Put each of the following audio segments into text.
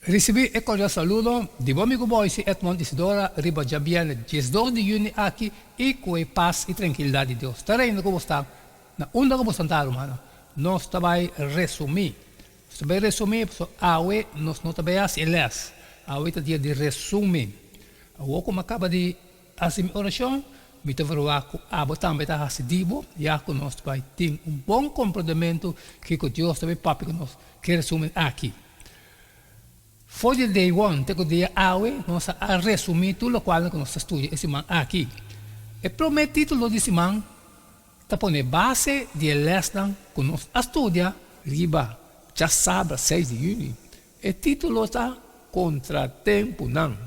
Risibí e kordial saludo di bo amigu Boyce Edmond Isidora riba djabièrnè diesdos di yüni aki i ku e pas i trankilidat di Dios ta reina ku bo sta na unda ku bo sta ta rumannan. Nos ta bai resumí. Nos ta bai resumí pasobra awe nos no ta bai hasi e lès. Awe ta dia di resumí. Awor ku mi a kaba di Hasi mi orashon, mi ta verwagt ku abo tambe ta hasi di bo, ya ku nos ta bai tin un bon komprondementu kiko Dios ta bai papia ku nos ku e resumen aki. For di day one te ku dia awe nos a resumí tur lokualnan ku nos ta studia e siman aki. E promé título di siman ta pone base di e lèsnan ku nos a studia riba djasabra seis di yüni. E título ta Kontratempunan.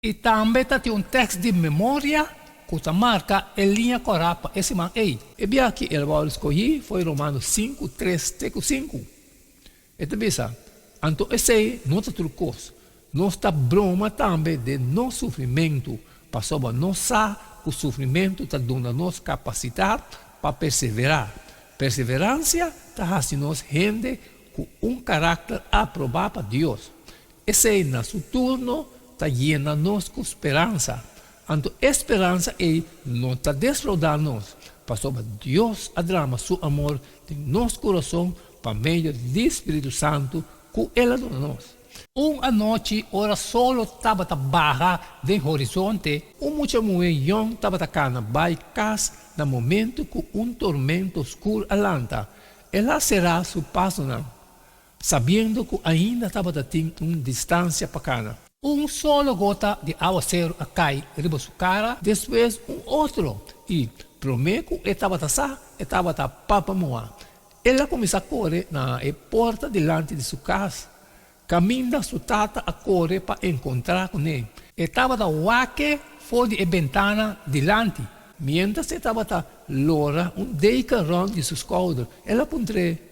I tambe ta tin un tèks di memoria ku ta marka e liña kòrá pa e siman ei. E biaha ki el wòrdu skohí foi Romano sinku, tres te ku sinku. E ta bisa, Anto esei no ta tur kos. Nos ta broma tambe den nos sufrimentu, pasobra nos sa ku sufrimentu ta duna nos kapasidat pa perseverá. Perseveransia ta hasi nos hende ku un karakter aprobá pa Dios. Esei na su turno ta yena nos ku speransa. Anto e speransa ei no ta desfraudá nos, pasobra Dios a drama su amor den nos kurason pa medio di spiritu santu ku el a duna nos. Un anochi ora solo tabata baha den horizonte, un mucha muhé yòn tabata kana bai kas na momentu ku un tormento skur a lanta. El a será su pasonan. Sabiendo ku ainda tabata tin un distansia pa kana. Un solo gota di awaseru a kai riba su kara, despues un otro, i promé ku e tabata sa, e tabata papa moa. El a kuminsá kore na e porta dilanti di su kas, kaminda su tata a kore pa enkontrá kuné. E tabata wak for di e bentana dilanti. Miéntras e tabata lora un deken rònt di su skouder, el a puntr'é,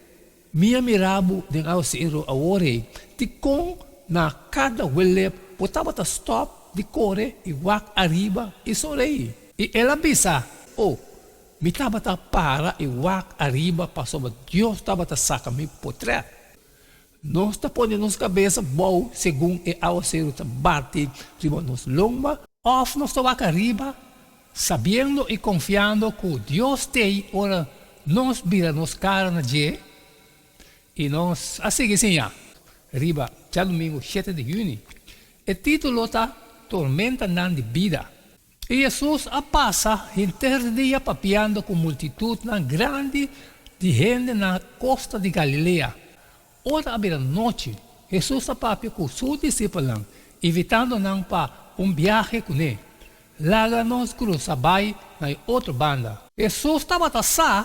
Mi a mira bo den awaseru awor ei, dikon na kada welep bo tabata stòp di kore i wak ariba i sonreí? I el a bisa, O, mi tabata para i wak ariba pasobra Dios tabata saka mi potrèt. Nos ta pone nos kabes abou segun e awaseru ta bati riba nos lomba, òf nos ta wak ariba Sabiendo i konfiando ku Dios t'ei ora nos bira nos kara na dje i nos a sigui siña. Riba djadumingu shete di yüni. E título ta Tormentanan di Bida. I Hesus a pasa henter dia papiando ku multitutnan grandi di hende na kosta di Galilea. Ora a bira nochi, Hesus a papia ku su disipelnan, invitando nan pa un biahe kuné. Laga nos krusa bai na e otro banda. Hesus tabata sa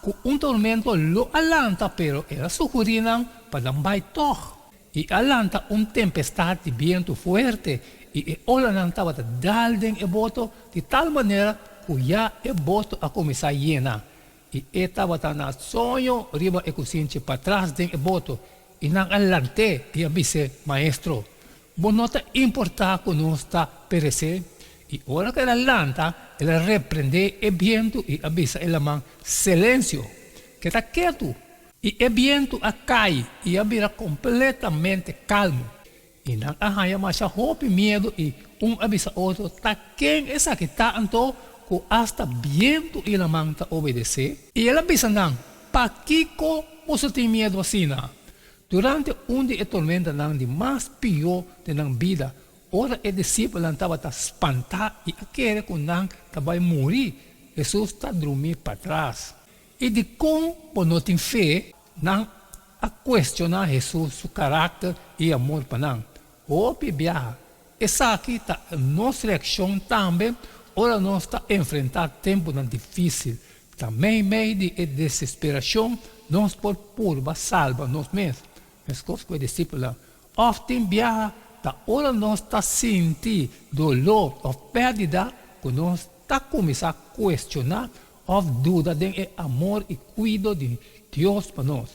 ku un tormento lo a lanta, pero el a sugerí nan pa nan bai tòg. I a lanta un tempestat di bientu fuerte, i e olanan tabata dal den e boto di tal manera ku ya e boto a kuminsá yena. I e tabata na soño riba e kusinchi patras den e boto, i nan a lant'é i a bis'é, Maestro, bo no ta importá ku nos ta peresé? I ora ku el a lanta, el a reprendé e bientu i a bisa e laman, Selensio! Keda ketu! I e bientu a kai i a bira kompletamente kalmu. I nan a haña masha hopi miedu i un a bisa otro, Ta ken esaki ta anto ku asta bientu i laman ta obedesé? I el a bisa nan, Pakiko boso tin miedu asina? Durante un di e tormentanan di mas pió den nan bida, ora e disipelnan tabata spantá i a kere ku nan ta bai muri, Hesus ta drumí patras. I dikon bo no tin fe? Nan a kuestioná Hesus su karakter i amor pa nan. Hopi biaha, esaki ta nos reakshon tambe ora nos ta enfrentá tempunan difísil. Ta meimei di e desesperashon nos por purba salba nos mes, meskos ku e disipelnan. Òf tin biaha ta ora nos ta sinti doló òf pèrdida ku nos ta kuminsá kuestioná òf duda den e amor i kuido di Dios pa nos.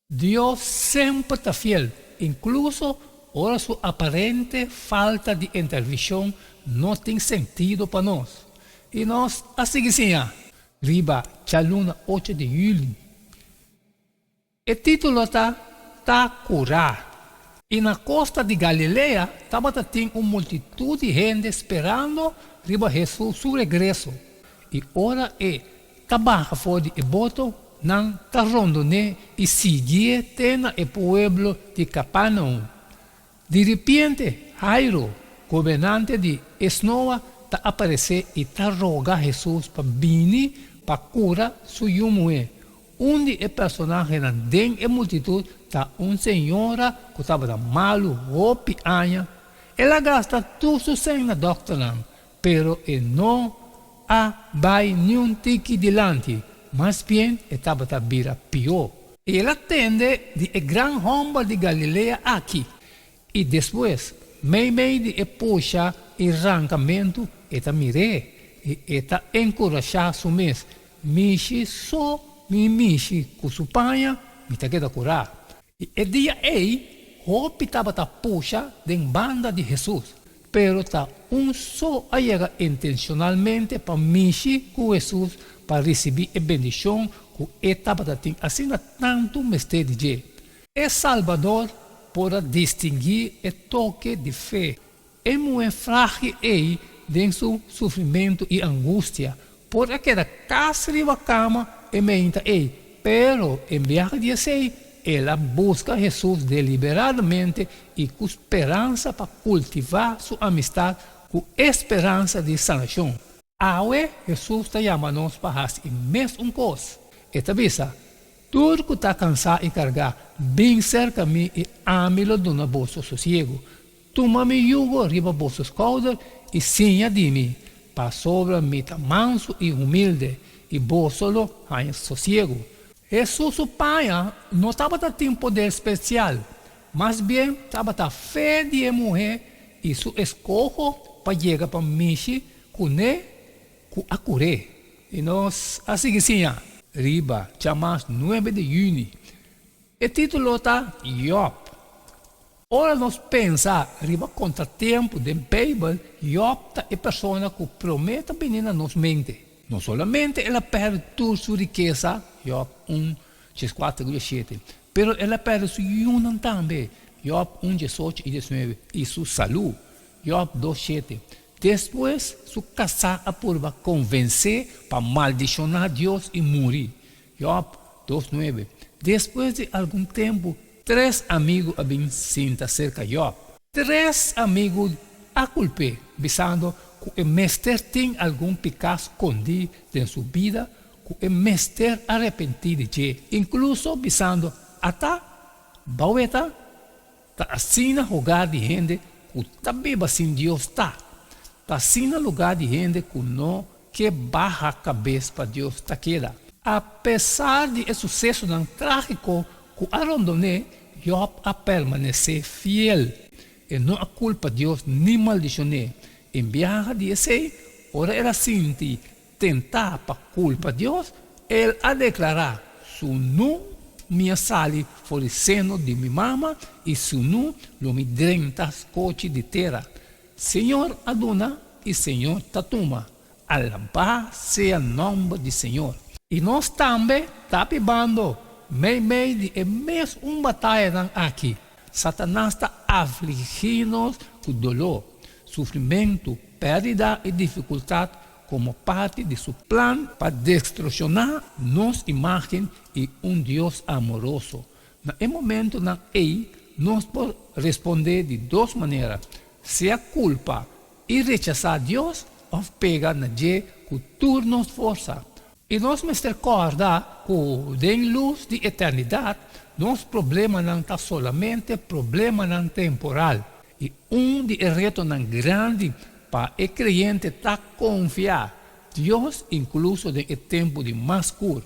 Dios semper ta fiel, inkluso ora su aparente falta di intervenshon no tin sentido pa nos. I nos a sigui siña riba djaluna ocho di yüli. E título ta Ta Kurá. I na kosta di Galilea tabata tin un multitut di hende sperando riba Hesus su regreso. I ora e ta baha for di e boto, nan ta rondon'é i siguié te na e pueblo di Kapernaum. Di ripiente, Jairo, gobernante di e snoa, ta aparesé i ta roga Hesus pa bini pa kura su yu muhé. Un di e personahenan den e multitut ta un señora ku tabata malu hopi aña. El a gasta tur su sèn na dòkternan, pero e no a bai niun tiki dilanti, mas bien e tabata bira pió. El a tende di e gran hòmber di Galilea aki, i despues, meimei di e pusha i rankamentu, e ta mir'é i e ta enkurashá su mes, Mishi so mi mishi ku su paña, mi ta keda kurá. I e dia ei hopi tabata pusha den banda di Hesus, pero ta un so a yega intenshonalmente pa mishi ku Hesus pa risibí e bendishon ku e tabata tin asina tantu mester di dje. E Salbador por a distinguí e toke di fe. E muhé frágil ei den su sufrimentu i angustia por a keda kas riba kama e meinta ei, pero en biaha di esei el a buska Hesus deliberadamente i ku speransa pa kultivá su amistat ku e speransa di sanashon. Awe Hesus ta yama nos pa hasi e mes un kos. E ta bisa, Tur ku ta kansá i kargá, bin serka mi i ami lo duna boso sosiegu. Tuma mi yugo riba boso skouder i siña di mi, pasobra mi ta mansu i humilde, i boso lo haña sosiegu. Hesus su paña no tabata tin poder spesial, mas bien tabata fe di e muhé i su eskoho pa yega pa mishi kuné ku a kur'é. I nos a sigui siña riba djamas nuebe di yüni. E título ta Yòb. Ora nos pensa riba kontratempu den Beibel, Yòb ta e persona ku promé ta bini na nos mente. No solamente el a pèrdè tur su rikesa, Yòb un, dieskuater ku dieshete, pero el a pèrdè su yunan tambe, Yòb un, diesocho i diesnuebe, i su salú, Yòb dos, shete. Despues su kasá a purba konvens'é pa maldishoná Dios i muri, Job dos nuebe. Despues di algun tempu, tres amigu a bin sinta serka Job. Tres amigu a kulp'é, bisando ku e mester tin algun piká skondí den su bida ku e mester arepentí di dje, inkluso bisando, Ata, baweta Ta asina hogar di hende ku ta biba sin Dios ta. Ta asina lugar di hende ku no ke baha kabes pa Dios ta keda. Apesar di e susesonan trágiko ku a rondon'é, Jòb a permanesé fiel. E no a kulpa Dios ni maldishon'é. En biaha di esei, ora el a sinti Tentá pa kulpa Dios, el a deklará, Sunú mi a sali for di seno di mi mama, i sunú lo mi drenta skochi di tera. Señor a duna i Señor ta tuma. Alabá sea nòmber di Señor. I nos tambe ta bibando meimei di e mes un batayanan aki. Satanas ta afligí nos ku doló, sufrimentu, pèrdida i difikultat komo parti di su plan pa destroshoná nos imágen i un Dios amoroso. Na e momentunan ei nos por respondé di dos manera, sea kulpa i rechasá Dios òf pega na dje ku tur nos forsa. I nos mester kòrda ku den lus di eternidat nos problemanan ta solamente problemanan temporal. I un di e retonan grandi pa e kreyente ta konfia Dios inkluso den e tempu di mas skur.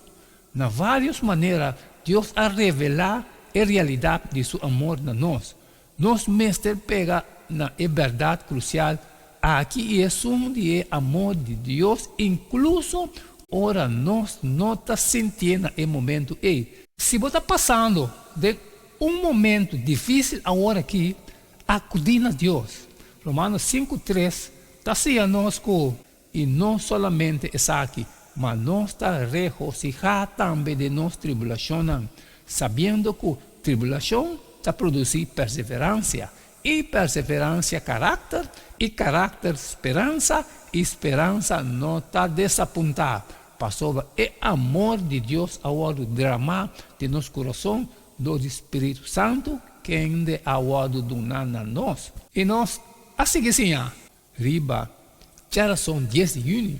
Na vários manera Dios a revelá e realidat di su amor na nos. Nos mester pega na e bèrdat krusial aki i esun di e amor di Dios inkluso ora nos no ta sintié na e momentu ei. Si bo ta pasando den un momentu difísil awor aki, akudí na Dios. Romanos sinku tres ta siña nos ku i no solamente esaki, ma nos ta regosihá tambe den nos tribulashonnan, sabiendo ku tribulashon. ta produsí perseveransia, i perseveransia karakter, i karakter speransa, i speransa no ta desapuntá, pasobra e amor di Dios a wòrdu dramá den nos kurason dor di Spiritu Santu, kende a wòrdu duná na nos. I nos a sigui siña riba djarason dies di yüni.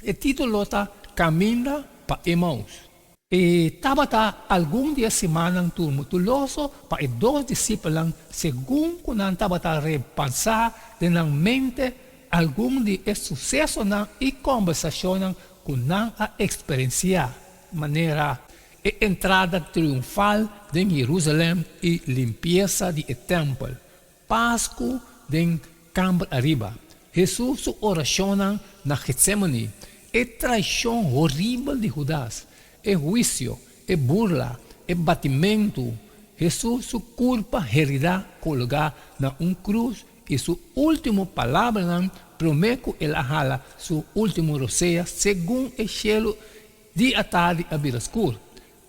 E título ta Kaminda pa Emaus. E tabata algun di e simannan tumultuoso pa e dos disipelnan segun ku nan tabata repansá den nan mente algun di e susesonan i kòmbersashonnan ku nan a eksperensiá, manera e entrada triunfal den Jerusalèm i limpiesa di e tèmpel, Pasku den kamber ariba, Hesus su orashonnan na Getsemani, e traishon horibel di Hudas, e huisio, e burla, e batimentu, Hesus su kurpa heridá kologá na un krus i su último palabranan promé ku el a hala su último rosea segun e shelu di atardi a bira skur.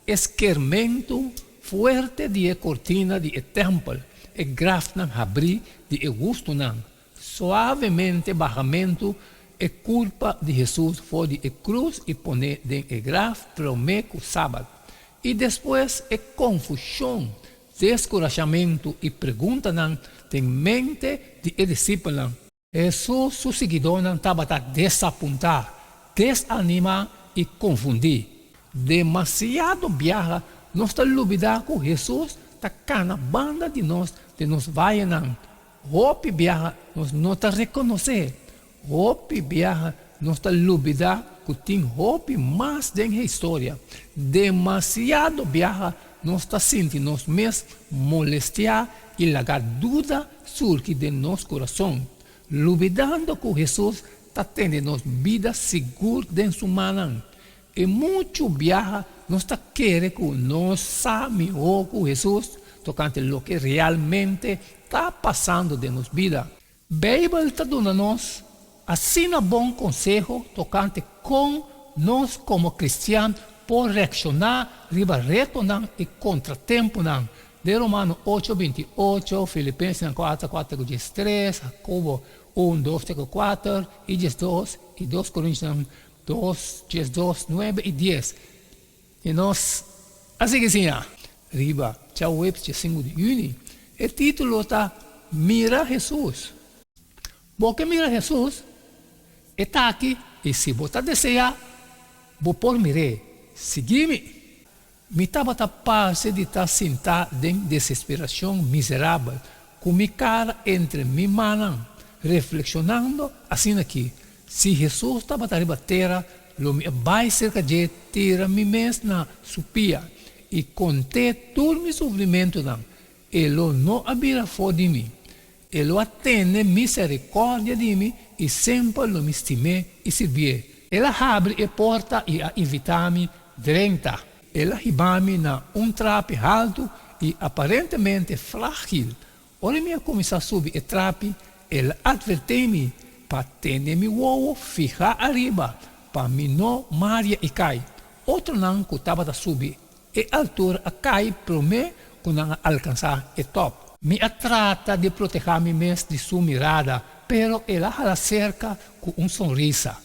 E skermentu fuerte di e kortina di e tèmpel, e grafnan habrí di e hustunan, suavemente bahamentu e kurpa di Hesus for di e krus i pon'é den e graf promé ku sabat, i despues e konfushon, deskurashamentu i preguntanan den mente di e disipelnan. Hesus su siguidónan tabata desapuntá, desanimá i konfundí. Demasiado biaha nos ta lubidá ku Hesus ta kana banda di nos den nos vayenan. Hopi biaha nos no ta rekonosé. Hopi biaha nos ta lubidá ku tin hopi mas den e historia. Demasiado biaha nos ta sinti nos mes molestiá i laga duda surgi den nos kurason, lubidando ku Hesus ta tene nos bida sigur den su mannan. I muchu biaha nos ta kere ku nos sa mihó ku Hesus tokante loke realmente ta pasando den nos bida. Beibel ta duna nos asina bon konseho tokante kon nos komo kristian por reakshoná riba retonan i kontratempunan Den Romano ocho, 28, Filipensenan kuater, kuater ku 13, Hakobo un, dos te ku kuater i 12, i dos Korintionan dos, 12, nuebe i dies. I nos a sigui siña riba djaweps diesinku di yüni. E título ta Mira Hesus. Bo ke mira Hesus? E ta aki, i si bo ta deseá, bo por mir'é. Sigui mi. Mi tabata parse di ta sintá den desesperacion miserabel, cu mi cara entre mi mannan, refleccionando asina ki, si Jesus tabata riba tera, lo mi a bai cerca dje, tira mi mes na su pia, i cont'é tur mi sufrimentonan. E lo no a bira for di mi. E lo a tene misericordia di mi i semper lo mi stim'é i sirbié. El a habri e porta i a invitá mi drenta. El a hiba mi na un trapi haltu i aparentemente frágil. Ora mi a kuminsá subi e trapi, el a atvertí mi pa tene mi wowo fihá ariba pa mi no maria i kai. Otronan ku tabata subi E altura a kai promé ku nan a alkansá e tòp. Mi a trata di protehá mi mes di su mirada, pero el a hala serka ku un sonrisa.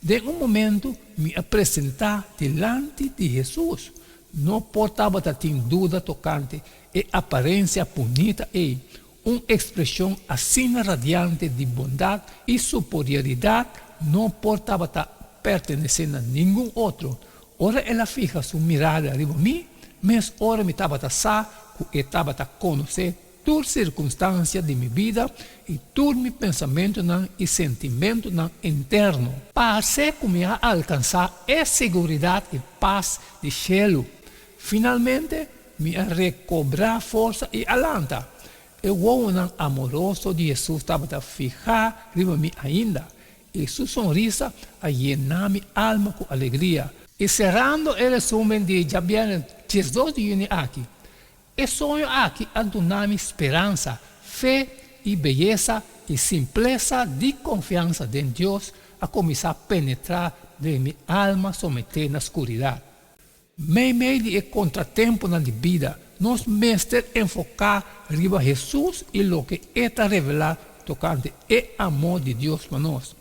Den un momentu mi a presentá dilanti di Hesus. No por tabata tin duda tokante e aparensia bunita ei. Un ekspreshon asina radiante di bondat i superioridat no por tabata pertenesé na ningun otro. Ora el a fiha su mirada riba mi, mes ora mi tabata sa ku e tabata konosé tur sirkunstansia di mi bida i tur mi pensamentunan i sentimentunan interno. Parse ku mi a alkansá e seguridat i pas di shelu. Finalmente, mi a rekobrá forsa i a lanta. E wowonan amoroso di Hesus tabata fihá riba mi ainda, I su sonrisa a yena mi alma ku alegria. I serando e resumen di djabièrnè 12 di yüni aki, e soño aki a duna mi speransa, fe i beyesa i simplesa di konfiansa den Dios a kuminsá penetrá den mi alma someté na skuridat. Meimei di e kontratempunan di bida, Nos mester enfoká riba Hesus i loke e ta revelá tokante e amor di Dios pa nos.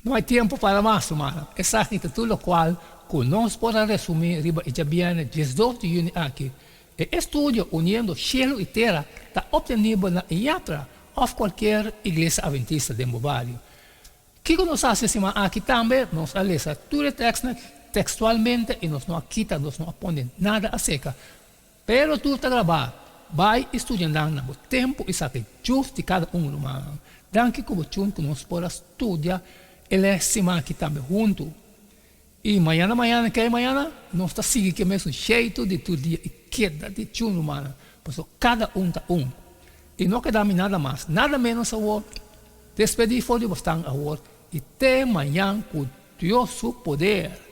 No hay tiempo para mas, rumannan. Esaki ta tur lokual ku nos por a resumí riba e djabièrnè diesdos di yüni aki. E estudio Uniendo Shelu i Tera ta optenibel na IATRA òf kualkier iglesia aventista den bo bario. Kiko nos a hasi e siman aki tambe? Nos a lesa tur e tèkstnan tekstualmente i nos no a kita, nos no a pone nada aserka. Pero tur ta grabá. Bai i studia nan na bo tempu i saka juf di kada un, rumannan. Danki ku bo chun ku nos por a studia e lès siman aki tambe huntu. I mañana mañana ke mañana nos ta sigui ke mesun sheitu di tur dia i keda di chun, rumannan, pasobra kada un ta un. I no keda mi nada mas, nada menos awor. Despedí for di bosnan awor i te mañan ku Dios su poder.